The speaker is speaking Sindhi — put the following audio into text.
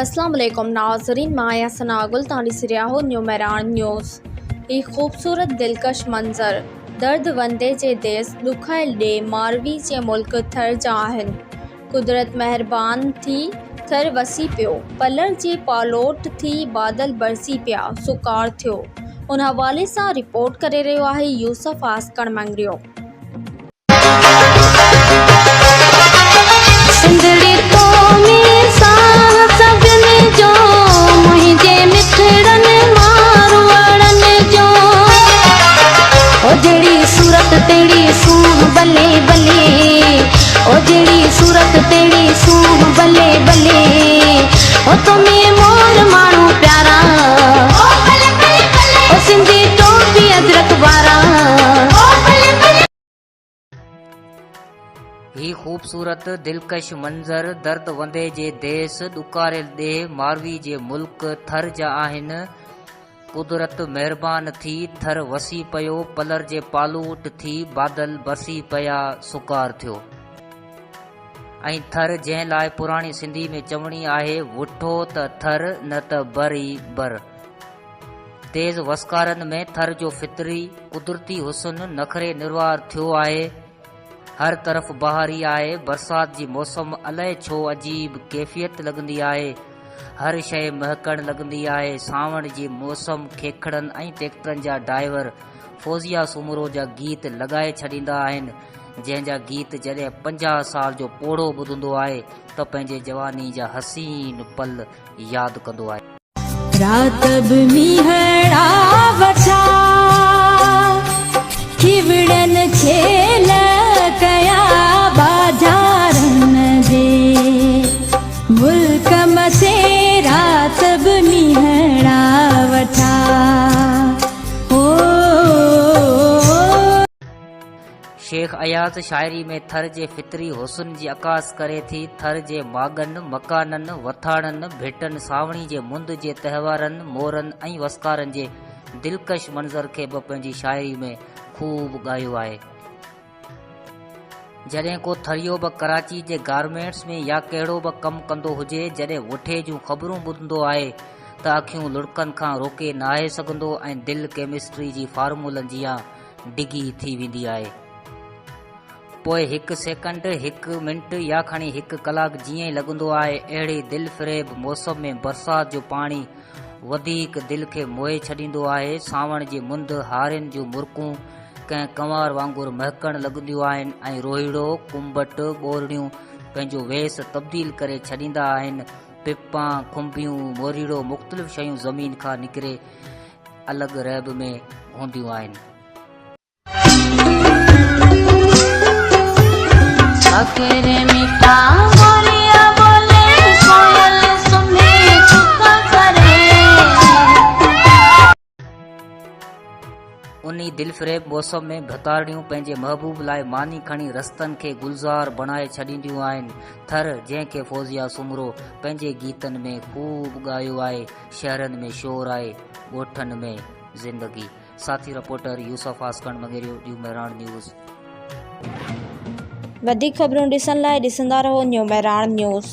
اسلام عليڪم ناظرين مان آهيان ثناء گل توهان ڏسي رهيا آهيو نيو مهراڻ نيوز هي خوبصورت دلڪش منظر درد وندي جي ديس ڏکايل ڏي ماروي جي ملڪ ٿر جا آهن قدرت مهربان ٿي ٿر وسي پيو پلر جي پالوٽ ٿي بادل برسي پيا سڪار ٿيو ان حوالي سان رپورٽ ڪري رهيو آهي يوسف آسڪڻ مڱريو. سنڌڙي تو ۾ ساهه سڀني جو، منهنجي مٺڙن ماروئڙن جو. او جهڙي صورت تهڙي سونهن بلي بلي، او جهڙي صورت تهڙي سونهن بلي بلي، او تو ۾ مور ماڻهو پيارا، او سنڌي ٽوپي اجرڪ وارا. هي خوبصورت دلڪش منظر درد وندي جي ديس، ڏڪاريل ڏيهه، ماروي جي ملڪ ٿر جا آهن. قدرت مهربان ٿي ٿر وسي پيو، پلر جي پالوٽ ٿي بادل برسي پيا، سڪار ٿيو. ۽ ٿر جنهن لاء پراڻي سنڌي ۾ چوڻي آهي، وٺو ته ٿر نه ته بر ئي بر. تيز وسڪارن ۾ ٿر جو فطري، قدرتي حسن نکري نروار ٿيو آهي. هر طرف بهاري آهي. برسات جي موسم الائي ڇو عجيب ڪيفيت لڳندي آهي. هر شيء مهڪڻ لڳندي آهي. سانوڻ جي موسم کيکڙن ۽ ٽيڪٽرن جا ڊائيور فوزيه سومرو جا گيت لڳائي ڇڏيندا آهن. جنهن جا گيت جڏهن 50 سال جو پوڙهو ٻڌندو آهي ته پنهنجي جواني جا حسين پل ياد ڪندو آهي. رات به مينهڙا وٺا، کيوڙن کيل ڪيا ٻاجهارن جي ملڪ مٿي رات به مينهڙا وٺا او. شيخ اياز شاعري ۾ ٿر جي فطري حسن جي عڪاس ڪري ٿي. ٿر جي ماڳن، مڪانن، وٿاڻن، ڀيٽن، سانوڻي جي مند جي تهوارن، مورن ۽ وسڪارن جي دلڪش منظر کي به پنهنجي شاعري ۾ خوب ڳايو آهي. جڏهن ڪو ٿريو به ڪراچي جي گارمينٽس ۾ يا ڪهڙو به ڪم ڪندو هجي، جڏهن وٺي جون خبرون ٻڌندو آهي ته اکيون لڙڪن کان روڪي ناهي سگهندو ۽ دل ڪيمسٽري جي فارمولن جيان ڊگهي ٿي ويندي آهي. پوء هڪ سيڪنڊ، هڪ منٽ يا کڻي هڪ ڪلاڪ جيئن ئي لڳندو آهي. اهڙي دلفريب موسم ۾ برسات جو پاڻي وڌيڪ دل کي موهي ڇڏيندو آهي. سانوڻ جي مند هارين جون مرڪون ڪنهن ڪنوار وانگر مهڪڻ لڳنديون آهن ۽ روهيڙو، ڪنبٽ، ٻورڙيون پنهنجو ويس تبديل ڪري ڇڏيندا آهن. پپان، کنڀيون، موريڙو مختلف شيون زمين کان نڪري الڳ رعب ۾ هونديون آهن. انهي دلفريب موسم ۾ ڀتارڙيون پنهنجي محبوب لاء ماني کڻي رستن کي گلزار بڻائي ڇڏينديون آهن. ٿر، جنهن کي فوزيه سومرو پنهنجي گيتن ۾ خوب ڳايو آهي، شهرن ۾ شور آهي، ڳوٺن ۾ زندگي. ساٿي رپورٽر يوسف آسڪڻ مڱيريو، نيو مهراڻ نيوز. وڌيڪ خبرون ڏسڻ لاء ڏسندا رهو نيو مهراڻ نيوز.